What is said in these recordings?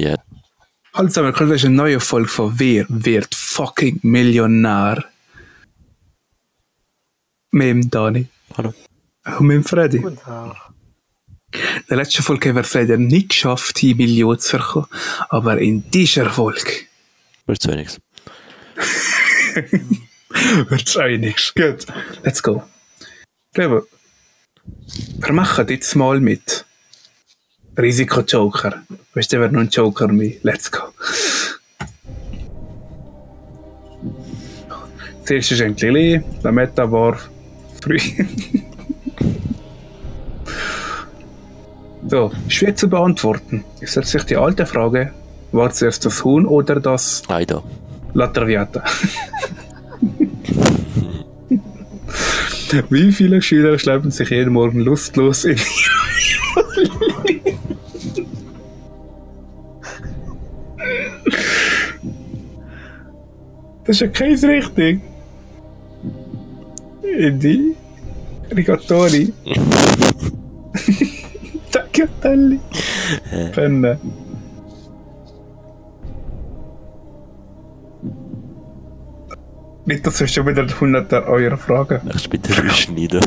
Ja. Hallo zusammen, das ist eine neue Folge von Wer wird fucking Millionär? Mit dem Dani. Hallo. Und mit dem Freddy. Guten Tag. In der letzten Folge haben wir Freddy nicht geschafft, die Million zu bekommen, aber in dieser Folge Wird so nichts. wird es einiges. Gut, let's go. Ich glaube, wir machen jetzt mal mit Risiko-Joker. Weißt du, wer noch ein Joker mehr? Let's go. Zuerst ist ein Lili, der Meta war früh. So, schwer zu beantworten. Ist jetzt sich die alte Frage, war zuerst das Huhn oder das Leider. La Traviata? Wie viele Schüler schleifen sich jeden Morgen lustlos in Das ist ja kein richtig. In die Rigatoni. Tagliatelle. Penne. Nicht, dass wir schon wieder 100 Euro fragen. Ach, bitte schneiden.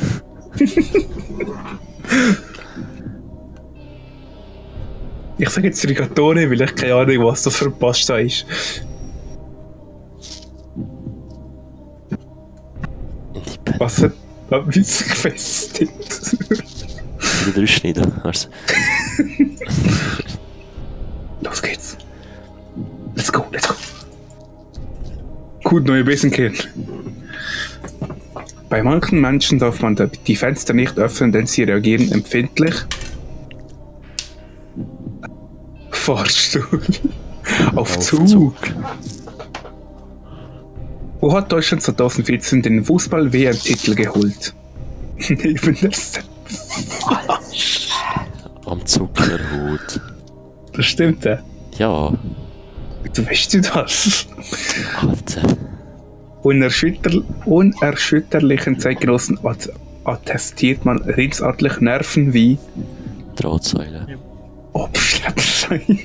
Ich sage jetzt Rigatoni, weil ich keine Ahnung, was das für ein Pasta ist. Was hat Wissen gefestigt? Wieder schneiden. Also. Los geht's. Let's go, let's go. Gut, neue Besen kennen. Bei manchen Menschen darf man die Fenster nicht öffnen, denn sie reagieren empfindlich. Fahrstuhl. Auf Zug. Wo hat Deutschland 2014 den Fußball-WM-Titel geholt? Neben der Am Zuckerhut. Das stimmt, ja. Ja. Du weißt du das? Alter. Unerschütterlichen Zeitgenossen attestiert man ringsartlich Nerven wie Drahtsäule. Abschleppseil.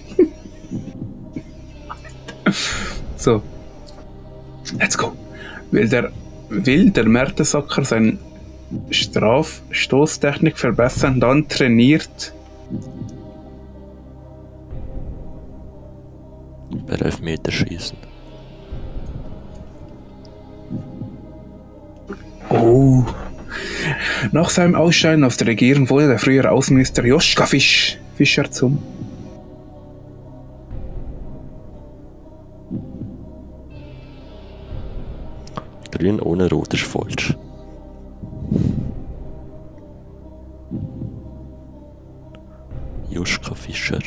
So. Let's go. Will der Mertesacker seine Strafstoßtechnik verbessern, dann trainiert Bei 11 Meter schießen. Oh. Nach seinem Ausscheiden aus der Regierung wurde der frühere Außenminister Joschka Fischer zum Grün ohne Rot ist falsch. Joschka Fischer.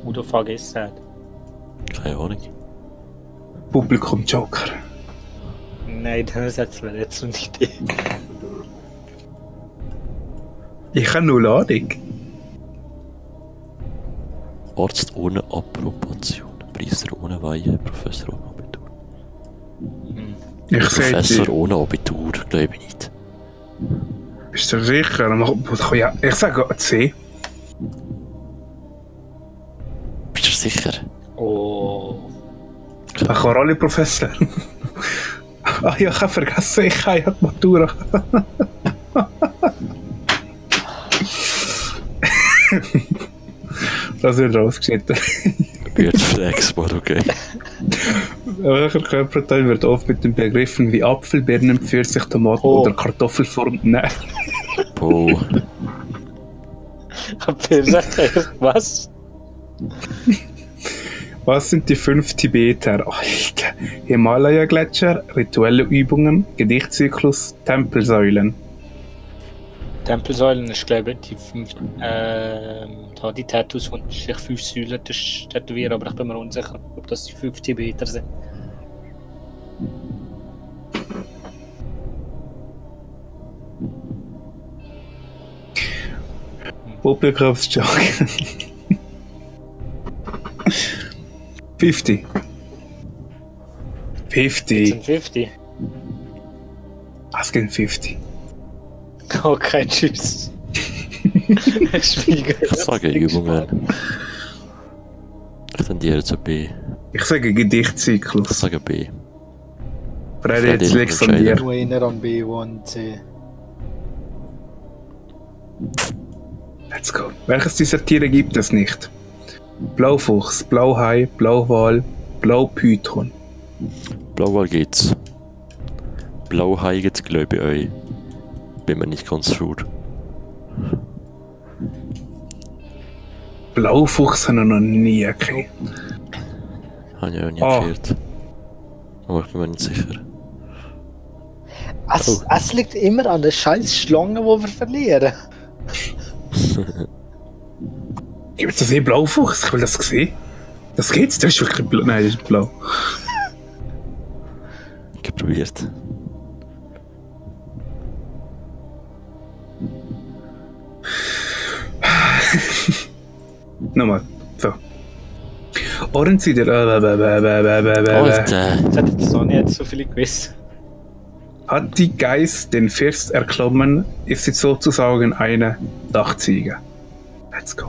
Oder vergessen hat. Keine Ahnung. Publikum Joker. Nein, das hat mir jetzt eine Idee. Ich habe null Ahnung. Arzt ohne Approbation. Priester ohne Weihe. Professor ohne Abitur. Ich sehe Professor ohne Abitur, glaube ich nicht. Bist du sicher? Ja, ich sage C. Bist du sicher? Oh. Ich kann alle Professor. Ah ja, ich habe vergessen, ich habe die Matura. Das wird rausgeschnitten. Wird flexbar, okay. Welcher Körperteil wird oft mit den Begriffen wie Apfel, Birnen, Pfirsich, Tomaten oder Kartoffelform? Nein. Po. Was? Was sind die 5 Tibeter? Alter. Himalaya-Gletscher, rituelle Übungen, Gedichtzyklus, Tempelsäulen. Tempelsäulen ist, glaube ich, die 5. Da die Tattoos, wo sich 5 Säulen tätowieren, aber ich bin mir unsicher, ob das die 5 Tibeter sind. Publikumsjoke. 50. 50. Sind 50? Was geht 50? Okay, tschüss. Ich schwiege. Ich sage Übungen. tendiere zu B. Ich sage Gedichtzyklus. Ich sage B. Freddy, jetzt liegt's an dir. Nur einer an B und C. Let's go. Welches dieser Tiere gibt es nicht? Blaufuchs, Blauhai, Blauwal, Blaupython. Blauwal geht's. Blauhai geht's, glaube ich, euch. Bin mir nicht ganz sicher. Blaufuchs habe ich noch nie gesehen. Habe ich auch nie gehört. Aber ich bin mir nicht sicher. Es liegt immer an der scheiß Schlange, die wir verlieren. Gibt es Blaufuchs? Ich will das sehen. Das geht's? Das ist wirklich blau. Nein, das ist blau. Ich habe probiert. Nochmal. So. Ohrensieder. Alter! Das hat jetzt noch nicht so viele gewusst. Hat die Geiß den First erklommen, ist sie sozusagen eine Dachziege. Let's go.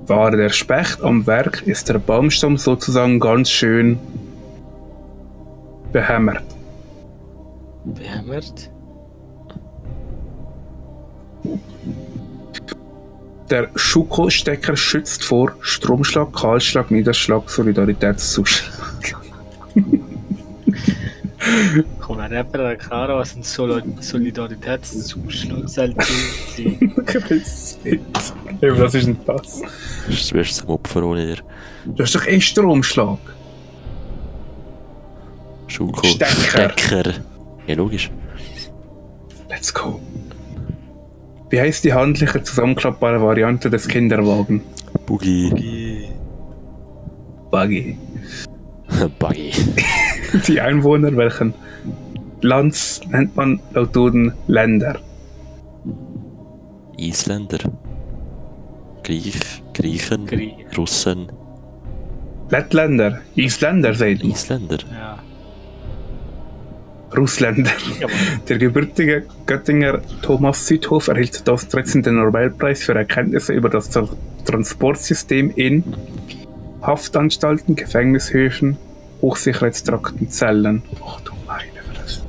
War der Specht am Werk, ist der Baumstamm sozusagen ganz schön behämmert. Behämmert? Der Schuko-Stecker schützt vor Stromschlag, Kahlschlag, Niederschlag, Solidaritätszuschlag. Komm, hat jemand erklären, was ein Solidaritätszuschlag sein? Ich weiß nicht. Eben, was ist denn das? Du wirst zum Opfer ohne dir. Du hast doch eh Stromschlag. Schuko. Stecker. Stecker. Ja, logisch. Let's go. Wie heißt die handliche zusammenklappbare Variante des Kinderwagen? Boogie. Buggy. Buggy. Die Einwohner, welchen Lands nennt man laut Duden Länder? Isländer. Griechen. Russen. Lettländer. Isländer, sagt man. Isländer. Ja. Russländer. Jawohl. Der gebürtige Göttinger Thomas Südhof erhielt das 13. Nobelpreis für Erkenntnisse über das Transportsystem in Haftanstalten, Gefängnishöfen, Hochsicherheitstrakten, Zellen. Ach du meine Fresse.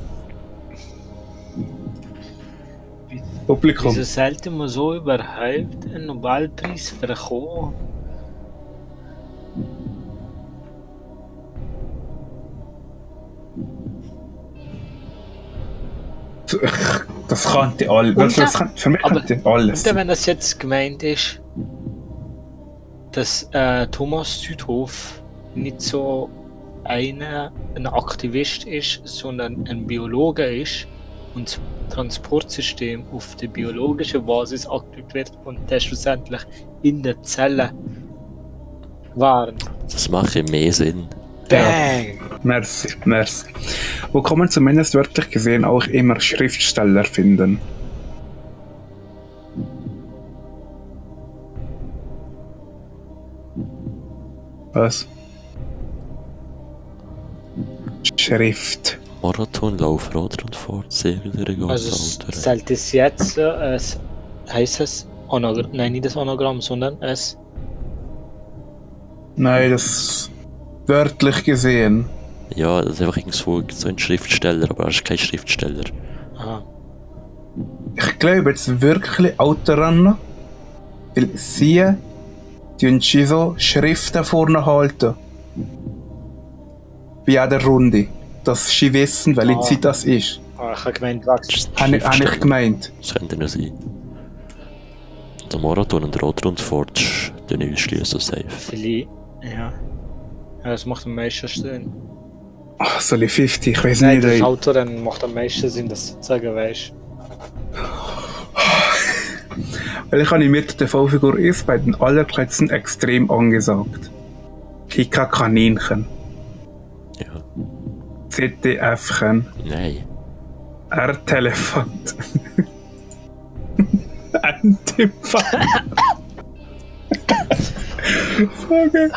Publikum. Wieso selten man so überhaupt einen Nobelpreis bekommen? Das kannte alle. Und Das kann, für mich aber- kannte alles. Und dann, wenn das jetzt gemeint ist, dass Thomas Südhof nicht so ein Aktivist ist, sondern ein Biologe ist und das Transportsystem auf der biologischen Basis aktiviert wird und der schlussendlich in den Zellen waren. Das macht ja mehr Sinn. Bang! Merci, merci. Wo kann man zumindest wörtlich gesehen auch immer Schriftsteller finden? Was? Schrift. Marathonlauf, Radl und Fahrt, Segelregatta, Also Autorennen. stellt es jetzt heißt es Anagramm, nein, nicht das Anagramm, sondern es Nein, das wörtlich gesehen. Ja, das ist einfach irgendwo so ein Schriftsteller, aber er ist kein Schriftsteller. aha. Ich glaube jetzt wirklich Autorennen, weil sie tun so Schriften vorne halten. Bei jeder Runde. Dass sie wissen, welche Zeit das ist. Ah, ich habe gemeint, was? Habe ich gemeint. Das könnte nur sein. Der Marathon und Radl und Fahrt ist nicht ausschließen safe. Vielleicht, ja. Ja, das macht am meisten Sinn. Ach, soll ich 50? Ich weiß Nein, nicht. das Ey. Auto dann macht am meisten Sinn, dass du sagen weißt. Welche animierte TV-Figur ist bei den Allerkleinsten extrem angesagt? Pika Kaninchen, Ja. ZDF-chen, Nein. R-Telefant, Antipant. Okay.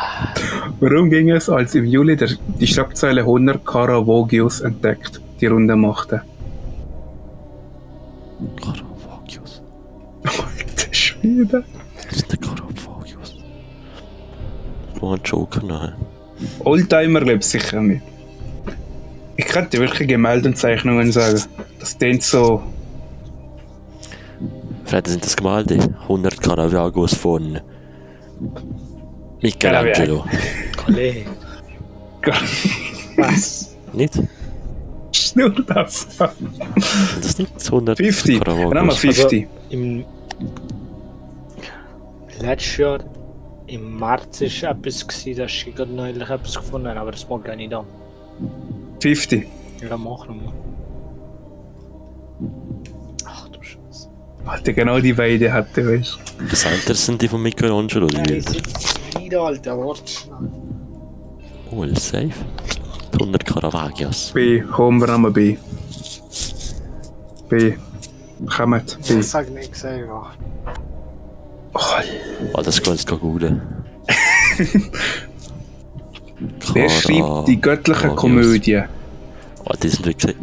Warum ging es, als im Juli die Schlagzeile 100 Caravagios entdeckt, die Runde machte? Caravagios. Alter Schwede. Was ist der Caravagios? einen Joker noch. Oldtimer glaube ich sicher nicht. Ich könnte wirklich Gemäldenzeichnungen sagen. Das klingt so. Vielleicht sind das Gemälde. 100 Caravagos von Michelangelo. Kollege. Was? Nicht? Nur das. Sind das nicht 100 50. Dann haben wir Caravagos? 50. Im letztes Jahr im März war etwas, da hast du gerade neulich etwas gefunden, aber das mag ich nicht an. 50. Ja, mach nochmal. Ach du Scheiße. Alter, genau die beiden hatte, weißt du. Das andere sind die von Michelangelo, die Nein, Bilder. sitzt nicht, Alter, warte schnell. Oh, safe. 100 Caravaggio's. B. Holen wir einmal B. B. Kommt. B. Ich sag nichts einfach. Oh, das kann ich jetzt googeln. Wer schreibt die göttliche Komödie? Oh, die sind wirklich...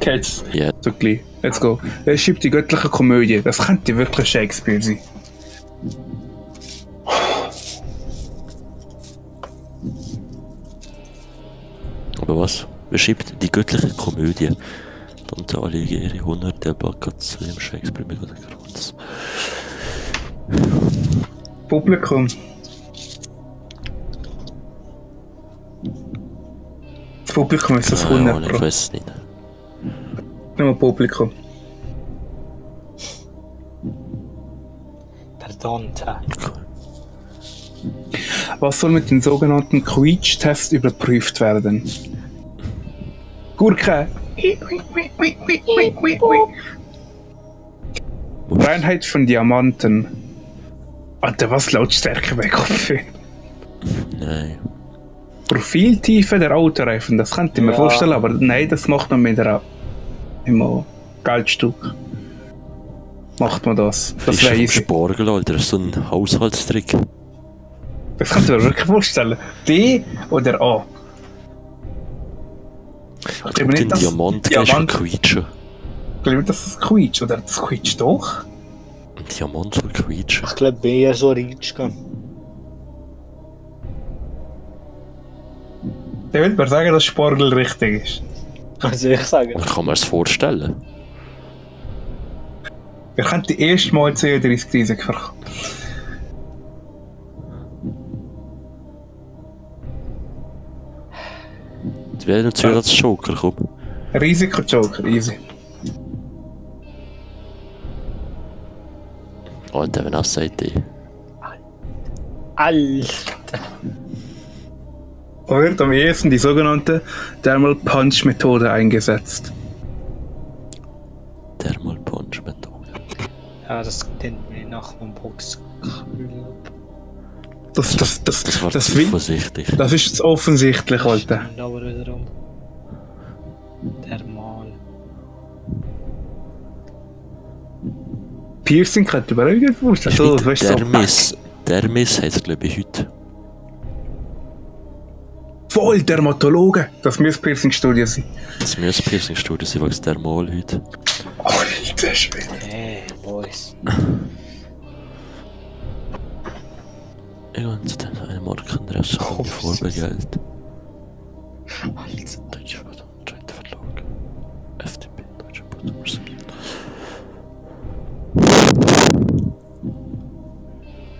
Kennst du? Ja, So gleich. Let's go. Wer schreibt die göttliche Komödie? Das könnte wirklich Shakespeare sein. aber was? Wer schreibt die göttliche Komödie? Dante Alighieri, 100 der Baccaz, William Shakespeare, mit der Grund. Publikum. Das Publikum ist das 100 Ich Pro. weiß es nicht. Nur Publikum. Der Dante. Okay. Was soll mit dem sogenannten Quietsch-Test überprüft werden? Gurke. Reinheit von Diamanten. Alter, was Lautstärke bei Kopf? Nein. Profiltiefe der Autoreifen, das könnte ich mir Ja. vorstellen, aber nein, das macht man mit einer immer Geldstück. Macht man das. Das Fischer wäre vom easy. Spargel, Alter, das ist so ein Haushaltstrick. Das kannst du dir wirklich vorstellen. D oder A? Als ob den Diamant gehst du quietschen. Ich glaube, das ist Quietsch, oder das quietscht doch. Ein Diamant soll quietschen. Ich glaube, B so reich gehen. Der will mir sagen, dass Spargel richtig ist. Also ich sage. Und kann man es vorstellen? Wir könnten die erste Mal 32 Risiko verkaufen. Die werden natürlich als Joker kommen. Risiko-Joker, easy. Alter, wenn er sagt, ey. Alter. Da wird am ehesten die sogenannte Thermal Punch Methode eingesetzt. Thermal Punch Methode. Ja, das kennt mich nach dem Box. Das war das zu will- vorsichtig. das ist jetzt offensichtlich, Alter. Und aber wiederum. Thermal. Piercing könnte man auch gut vorstellen. So, Ist weißt nicht du, so, Dermis heisst es, glaube ich, heute. voll Dermatologe. Das müsste Piercing-Studie sein. Das müssen Piercing-Studien sein, weil es Thermal heute. Alter Schwede. Hey, Boys. Irgendwann zu einer Markenadresse und die Vorbegeld. Alter. Deutsche Verlag. FDP, Deutsche Bundesbörse.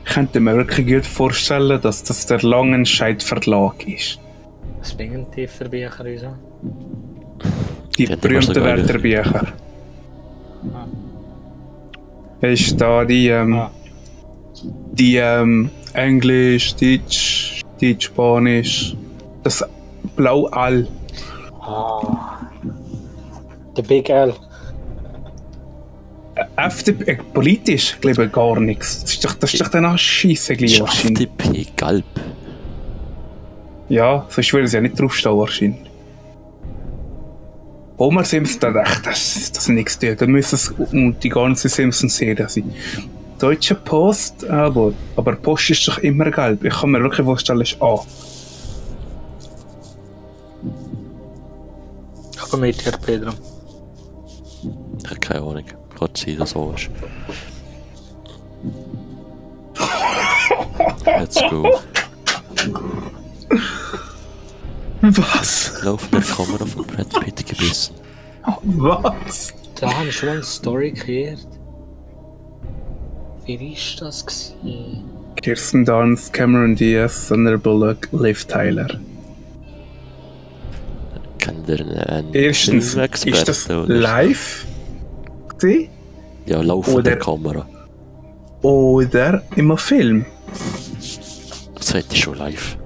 Ich könnte mir wirklich gut vorstellen, dass das der Langenscheidt Verlag ist. Was bringen die für Bücher uns an? Die Kennt ihr was berühmten sogar? Wörterbücher. Ah. Ist da die, Englisch, Deutsch, Spanisch, das Blau-All. Ah. Der Big L. FDP, politisch, glaube ich, gar nichts. Das ist doch dann auch Scheisse gleich wahrscheinlich. FDP, Galb. Ja, sonst würde es ja nicht draufstehen wahrscheinlich. Homer Simpson, das ist nichts tun. Dann müssen es die ganze Simpsons-Serie sein. Deutsche Post, aber Post ist doch immer gelb. Ich kann mir wirklich vorstellen, es ist A. Ich komme mit dir, Pedro. Ich habe keine Ahnung. Kann sein, dass so ist. Let's go. Was? Laufende Kamera von Brad Pitt gebissen. Was? Da habe ich schon mal eine Story gehört. Wie war das gewesen? Kirsten Dunst, Cameron Diaz, Sandra Bullock, Liv Tyler. Kennt ihr einen Erstens, ist das live gewesen? Ja, laufende oder- Kamera. Oder im Film? Das hätte ich schon live.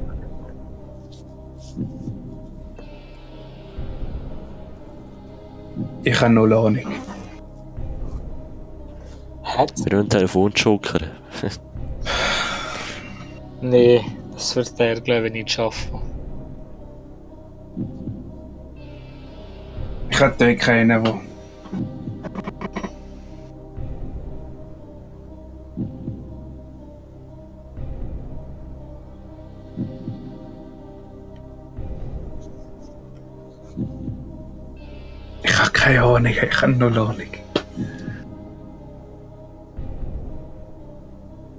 Ich habe null Ahnung. Hat? Wir haben einen Telefonjoker. Nee, das wird der, glaube ich, nicht schaffen. Ich hatte dort keinen, der... Ich habe keine Ahnung, ich habe null Ahnung.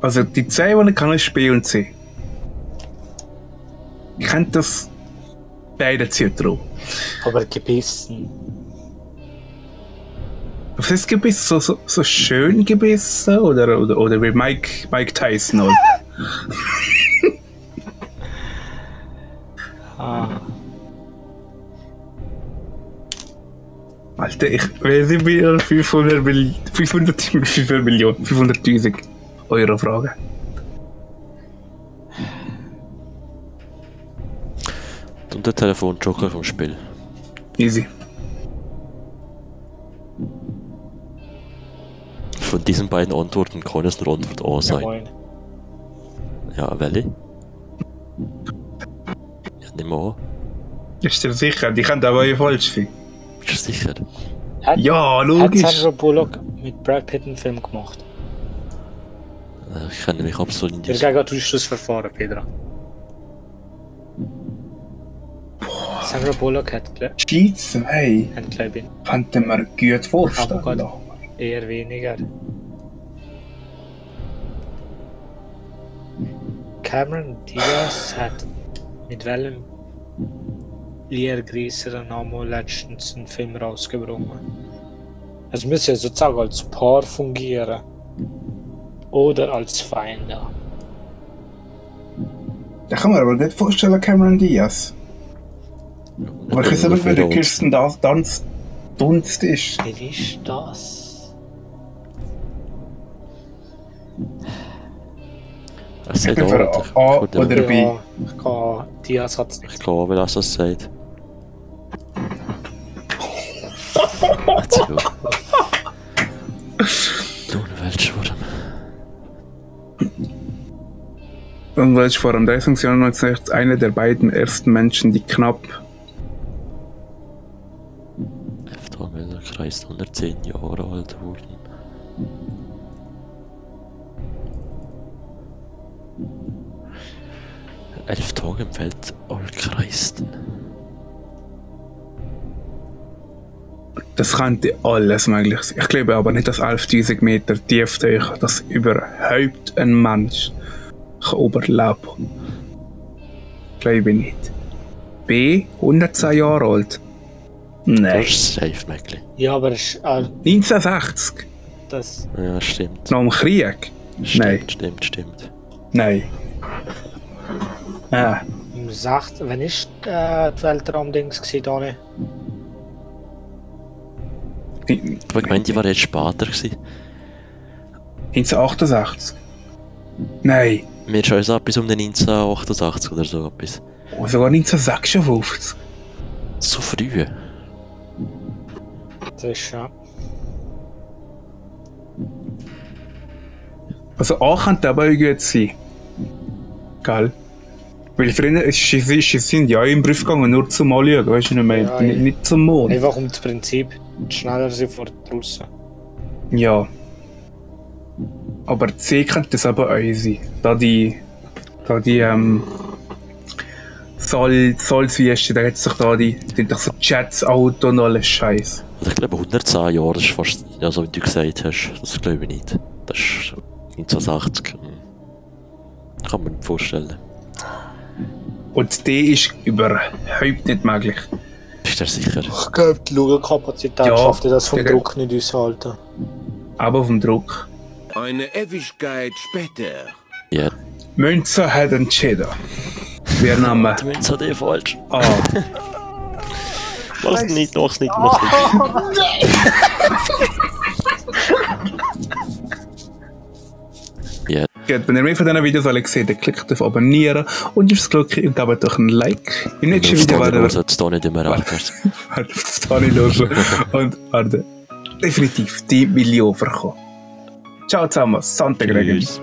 Also die 10, die ich kann, ist B und C. Ich kenne das beide Zitronen. Aber gebissen. Was ist gebissen? So schön gebissen? Oder wie Mike Tyson? Halt. Ah. Alter, ich weiß nicht mehr 500.000 Euro Frage. Und der Telefonjoker vom Spiel. Easy. Von diesen beiden Antworten kann es nur Antwort A Ja, sein. moin. Ja, welche? Ja, nimm mal an. Ist dir sicher? Die kann aber auch falsch sein. Bist du sicher? Ja, Hat logisch. Sandra Bullock mit Brad Pitt einen Film gemacht? Ich kenne mich absolut nicht. Wir gehen durch das Verfahren, Pedro. Sandra Bullock hat, Die 2 glaube ich, könnten wir gut vorstellen. Aber Gott. eher weniger. Cameron Diaz hat mit welchem größeren Namen letztens einen Film rausgebracht. Es müsste ja sozusagen als Paar fungieren. Oder als Feinde. Da kann man aber nicht vorstellen, Cameron Diaz. Aber ich weiß nicht, wer der Kirsten Dunst ist. Wer ist das? Es sagt Ich bin für auch, A von der- oder B. Ja, ich kann Diaz hat es Ich nicht. glaube, dass er es sagt. Let's go. Du, eine Weltschwurm. Und welch vor am 30. Jahr 1960 einer der beiden ersten Menschen, die knapp F. Müller-Kreis 110 Jahre alt wurden. Elf Tage im Weltall kreisten. das könnte alles möglich sein. Ich glaube aber nicht, dass 11.000 Meter Tiefe, dass überhaupt ein Mensch kann überleben. Glaube ich nicht. B, 110 Jahre alt. Das Nein. ist safe, Mäckli. Ja, aber es ist 1960. das. Ja, stimmt. Nach dem Krieg. Nein. Stimmt. Nein. Ah, Sagt, wann ist die Weltraumdings gewesen, Dani? Aber ich meine, die war jetzt später gewesen. 1968. Nein. Mir ist schon etwas um den 1988 oder so etwas. Oh, sogar 1956. So früh. Das ist ja. Also A könnte aber auch gut sein. Gell? Weil früher sie sind ja im Brief gegangen, nur zum Anschauen, weißt du nicht mehr? Ja, Nicht zum Mond. Einfach um das Prinzip, schneller sind vor draussen. Ja. Aber C könnte das aber auch sein. Da die Salzwüste, da hat sich da die so Jets, Auto und alles Scheiß. Also ich glaube 110 Jahre, das ist fast, also wie du gesagt hast, das glaube ich nicht. Das ist 1980. Kann kann man nicht vorstellen. Und die ist überhaupt nicht möglich. Bist du sicher? Ich glaube, die Lugekapazität Ja, schafft das vom der- Druck nicht aushalten. Aber vom Druck. Eine Ewigkeit später. Ja, Münzer hat entschieden. Wir nehmen die Münze hat falsch. A. Mach's nicht, mach's nicht, mach's nicht. Ja, Gut, wenn ihr mehr von diesen Videos alle seht, dann klickt auf Abonnieren und auf das Glocke und gebt doch ein Like. Im nächsten Video werden wir sollte es da nicht immer recht. auf das Tani losen und werden definitiv die Million verkommen. Ciao zusammen, Santa Gregor. Tschüss.